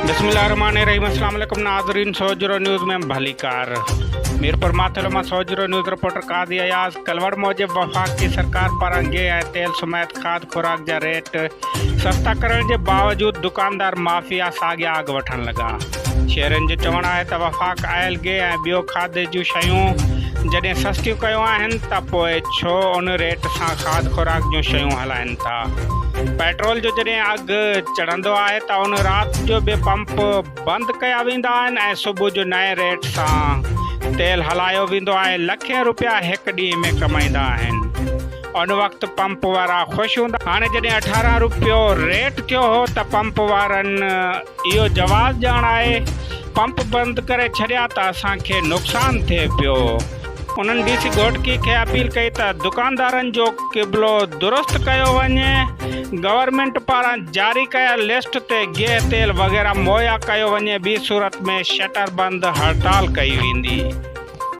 بسم الله الرحمن الرحيم اسلام عليڪم ناظرين سوجهرو نيوز ۾ ڀليڪار ميرپور ماٿيلو مان سوجهرو نيوز رپورٽر قاضي اياز ڪلوڙ موجب وفاقي سرڪار پاران گيهه ۽ تيل سميت کاڌ خوراڪ جا ريٽ سستا ڪرڻ جي باوجود دڪاندار مافيا ساڳيا اگهه وٺڻ لڳا شهرين جو چوڻ آهي ته وفاق آيل گيهه ۽ ٻيو کاڌي جون شيون جڏهن سستيون ڪيون آهن ته پوء ڇو ان ريٽ سان کاڌ خوراڪ جون شيون هلائن ٿا پيٽرول جو جڏهن اگهه چڙهندو آهي ته ان رات جو به پمپ بند ڪيا ويندا آهن ۽ صبح جو نئين ريٽ سان تيل هلايو ويندو آهي لکين روپيا هڪ ڏينهن ۾ ڪمائيندا آهن ان وقت پمپ وارا خوش هوندا هاڻي جڏهن 18 روپيو ريٽ ٿيو هو ته پمپ وارن اهو جواز ڄاڻائي پمپ بند ڪري ڇڏيا ته اسان کي نقصان ٿئي پيو. انهن ڊي سي گهوٽڪي کي اپيل ڪئي ته دڪاندارن جو قبلو درست ڪيو وڃي، گورنمينٽ پاران جاري ڪيل لسٽ تي گيهه تيل وغيره مهيا ڪيو وڃي ٻي صورت ۾ شٽر بند هڙتال ڪئي ويندي.